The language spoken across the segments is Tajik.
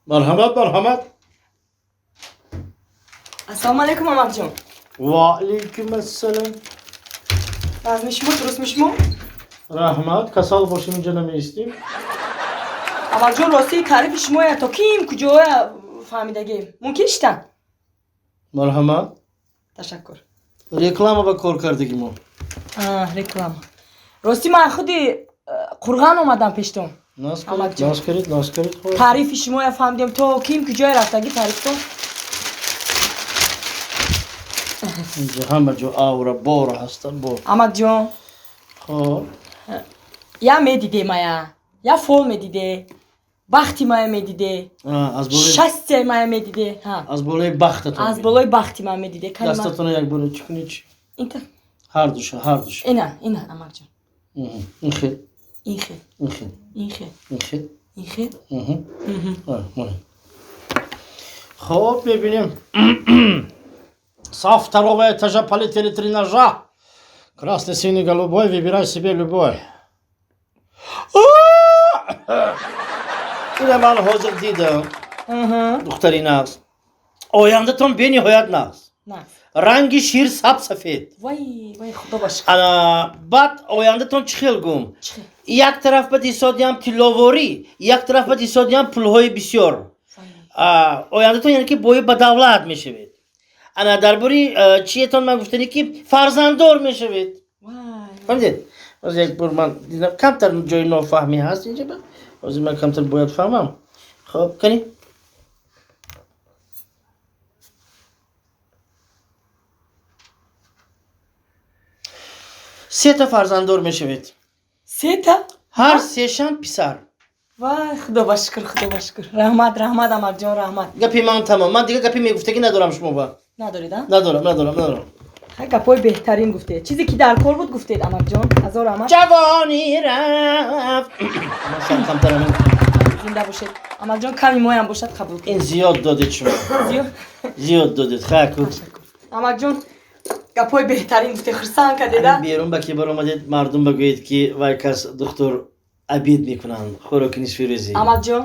Марҳамат, марҳамат. Ассалому алайкум, амакҷон. Ва алайкум ассалом. Вазми шумо, дурустми шумо? Раҳмат, касал бошем, инҷа намеистем. Амакҷон, рости таърифи шумоя то ким куҷоя фаҳмидагем. Мумкин шитан? Марҳамат. Ташаккур. Реклама ба кор кардагӣ мо. Реклама. Рости ман худи Қурған омадам пештон. Наз кунед, наз кунед. Таърифи шумоя фаҳмидем то ким куҷоя рафтагӣ таърифтон. Инҷа ҳама ҷо аура бора ҳастанд, бор. Амакҷон. Хоб. Я медиде мая, я фол медиде, бахти мая медиде, шастияи мая медиде. Аз болои бахтатон. Аз болои бахти ман медиде. Дастатонро як бора чӣ кунед? Инта. Ҳардуша, ҳардуша. Ина, ина, амакҷон. Ин хел. Ин хел. Ин хел. Ин хел. Ин хел. Ин хел. Хоб, мебинем. Со второго этажа полетели три ножа. Красный, синий, голубой, выбирай себе любой. Ина ман ҳозир дидам. Духтари нағз. Ояндатон бениҳоят нағз. Ранги шир саб сафед. Вай, вай, худо ба шукр. Ана баъд ояндатон чӣ хел гум? Як тараф ба дисодиам тилловорӣ, як тараф ба дисодиам пулҳои бисёр. Ояндатон яъне ки бои ба давлат мешавед. Ана дар бори чиетон ман гуфтанӣ ки фарзанддор мешавед. Фаҳмидед? Ҳозир як бор ман дидам камтар ҷои нофаҳмӣ ҳаст инҷа. Ҳозир ман камтар бояд фаҳмам. Хоб, кани? Сета фарзанддор мешавед. Сета? Ҳар сешам писар. Вай, худо ба шукр, худо ба шукр. Раҳмат, раҳмат, амакҷон, раҳмат. Гапи ман тамом. Ман дига гапи мегуфтагӣ надорам шумо ба. Надоред, а? Надорам, надорам, надорам. Хай, гапҳои беҳтарин гуфтед. Чизе ки дар кор буд гуфтед, амакҷон. Ҳазор раҳмат. Ҷавонӣ рафт. Ман сар камтар амин. Зинда бошед. Амакҷон, ками моям бошад қабул кунед. Ин зиёд додед шумо. Зиёд? Зиёд додед. Хай, ку. Амакҷон, гапҳои беҳтарин гуфтед, хурсанд кардед, а? Берун ба ки баромадед, мардум багӯед ки вай кас духтур обид мекунанд, хӯроки нисфирӯзӣ. Амакҷон,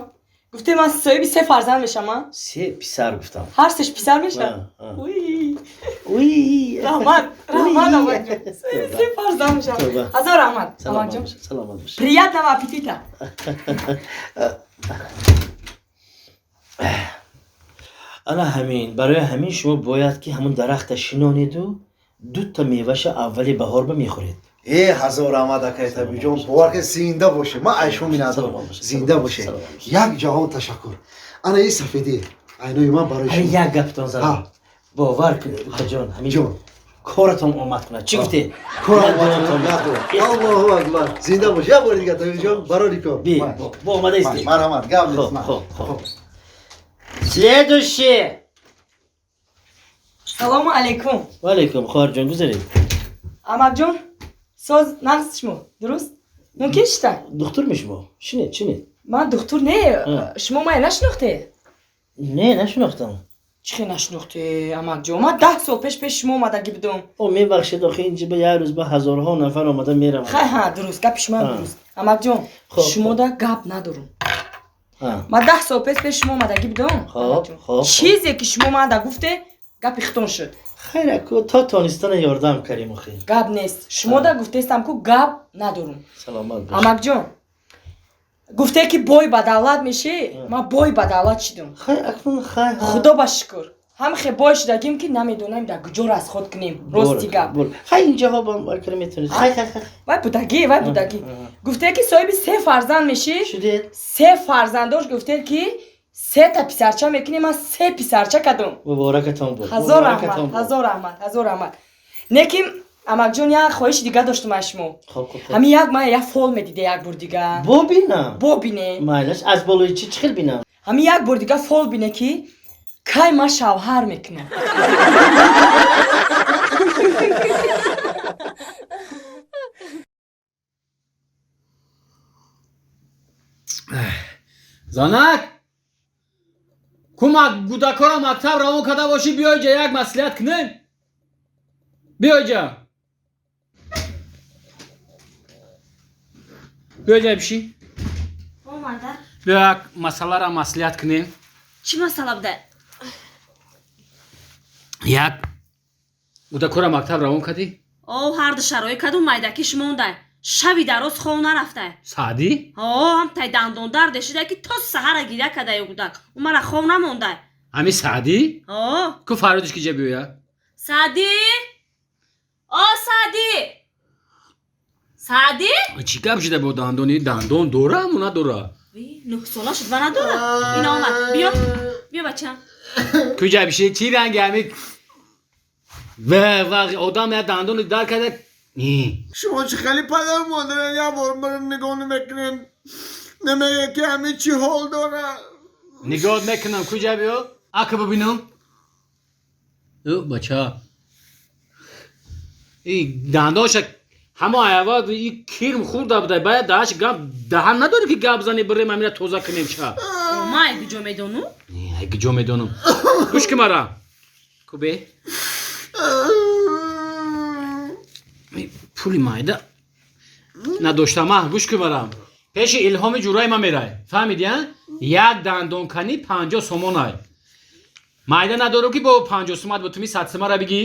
гуфтед ман соҳиби се фарзанд мешам, а? Се писар гуфтам. Ҳар сеш писар мешавад? Уй. Уй. Раҳмат, раҳмат, амакҷон. Соҳиби се фарзанд мешавам. Ҳазор раҳмат, амакҷон. Саломат бошед. Приятного аппетита. Ана ҳамин, барои ҳамин шумо бояд ки ҳамун дарахта шинонеду дута меваша аввали баҳор ба мехӯред. Э, ҳазор раҳмат, акай Табибҷон, бовар кунед, зинда бошед. Ман аз шумо миннатдорам. Зинда бошед. Як ҷаҳон ташаккур. Ана ин сафедӣ айнои ман барои шумо. Як гаптон задам. Бовар кунед, укаҷон, ҳамин коратон омад кунад. Чӣ гуфтед? Корам омад кунад. Аллоҳу акбар. Зинда бошед. Як бори дигар, Табибҷон, барори кор. Би, бо омада истед. Марҳамат, гап нест. Хоб, хоб. Следующий. Салому алайкум. Ва алайкум, хоҳарҷон, гузаред. Амакҷон, соз нағз шумо, дуруст? Мумкин шита? Духтур ми шумо? Шинед, шинед. Ман духтур не, шумо мая нашинохте? Не, нашинохтам. Чӣ хел нашинохте, амакҷон? Ман 10 сол пеш пеш шумо омадагӣ будум. О, мебахшед, охи инҷа ба як рӯз ба ҳазорҳо нафар омада мераванд. Хай, ҳа, дуруст, гапи шумо дуруст. Амакҷон, шумода гап надорум. Ман 10 сол пеш пеш шумо омадагӣ будум. Чизе ки шумо манда гуфте, гапи хитон шуд. Хайр, ку то тонистана ёрдам карем охи. Гап нест. Шумода гуфтестам ку гап надорум. Саломат бош. Амакҷон, гуфте ки бой ба давлат мешӣ, ман бой ба давлат шидум. Хай, акнун хай. Худо ба шукр. Ҳам хе бой шудагим ки намедонам дар куҷо расход кунем. Рости гап. Хай, инҷаҳо бам акра метавонед. Хай, хай, хай. Вай будагӣ, вай будагӣ. Гуфте ки соҳиби се фарзанд мешӣ. Шудед. Се фарзандош гуфте ки сета писарча мекунем, ман се писарча кардум. Муборакатон бод. Ҳазор раҳмат, ҳазор раҳмат, ҳазор раҳмат. Лекин амакҷон, як хоҳиши дига доштум аз шумо. Ҳамин як ман як фол медиде як бор дига. Бобинам. Бобине. Майлаш, аз болои чӣ чӣ хел бинам? Ҳамин як бор дига фол бине ки кай ман шавҳар мекунам. Занак! Кумак гудакора мактаб равон карда бошӣ, биёй ҷа як маслиҳат кунем. Биёй ҷа. Биёй ҷа бишӣ. Омада. Биё як масъаларо маслиҳат кунем. Чӣ масъала буда? Як гудакора мактаб равон кардӣ? О, ҳарду шарои кадум майдакиш мондай. Шаби дароз хов нарафтай. Саъдӣ? О, ҳамтай дандондард шида ки то саҳара гиря кадаю гудак. Умара хов намондай. Ҳами Саъдӣ? О. Ку фарёдиш ки ҷа биёя? Саъдӣ? О, Саъдӣ! Саъдӣ? Чӣ гап шида бо дандони? Дандон дора аму надора? 9 сола шуд ва надора. Ина омад. Биё. Биё бачам. Куҷа биши? Чӣ ранги ҳами? Ва одам я дандони дар карда. Шумо чӣ хеле падару модарен як бор маро нигоҳ намекунен. Намегӯяд ки ҳамин чӣ ҳол дора. Нигоҳ мекунам. Куҷа биё? Ака бибинам. Ӯ бача. И дандонша ҳамо аявад и кирм хӯрда буда. Баяд даҳаш гап даҳан надорӣ ки гап зани бирем ҳамина тоза кунем ша. Ма гиҷо медонум? Не, гиҷо медонум. Гӯш ки мара. Кубе. Пули майда надоштама. Гӯш ки мара. Пеши Илҳоми ҷурай ма мерай. Фаҳмидӣ, а? Як дандонканӣ 50 сомонай. Майда надору ки бо 50 сомат бо туми 100 сомара бигӣ.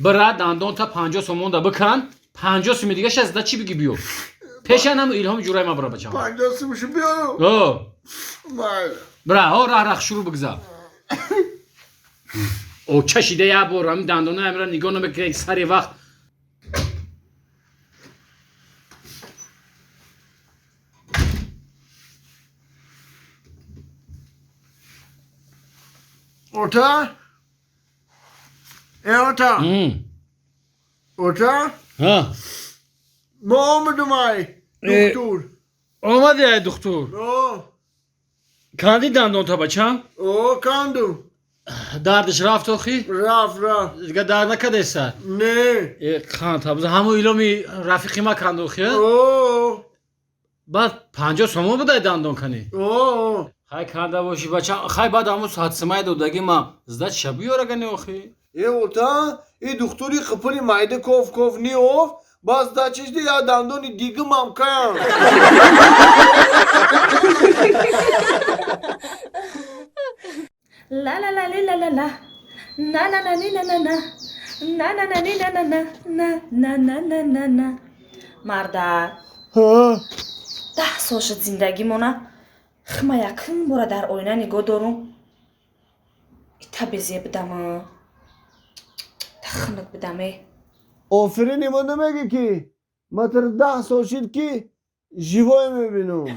Бира дандонта 50 сомонда бикан. 50 суми дига шаз да чӣ бигӣ биё. Пешан ҳам Илҳоми ҷурай ма бира бачам. 50 сумишу биёру. О. Майда. Бира, о раҳ раҳ шурӯъ бигзар. О чашида як бор ҳамин дандонаи амира нигоҳ намекунад сари вақт. Ота? Э, ота? Ота? Ҳа. Мо омадум ай, духтур. Омади ай духтур? О. Канди дандонта бачам? О, канду. Дардиш рафт охи? Рафт, рафт. Дига дард накардеса? Не. Э, қанд табза ҳамо иломи рафиқи ма канд охи? О. Баъд 50 сомон будай дандон канӣ? О. Хай канда бошӣ бача, хай баъд ҳамо садсимай додагӣ ма зда чиша биёрагани охи? Э, ота, и духтури қипули майда ков ков ниёфт, бас дачишди я дандони дигимам канд. Ла ла ла ли ла ла ла. На на на ни на на на. На на на ни на на на. На на на на на на. Мардак. Ҳа. 10 сол шуд зиндагимона. Хма якум бора дар оина нигоҳ дорум. Ита безеб будама. Та хунук будаме. Офирин имо намегӣ ки ма тар 10 сол шид ки живой мебинум.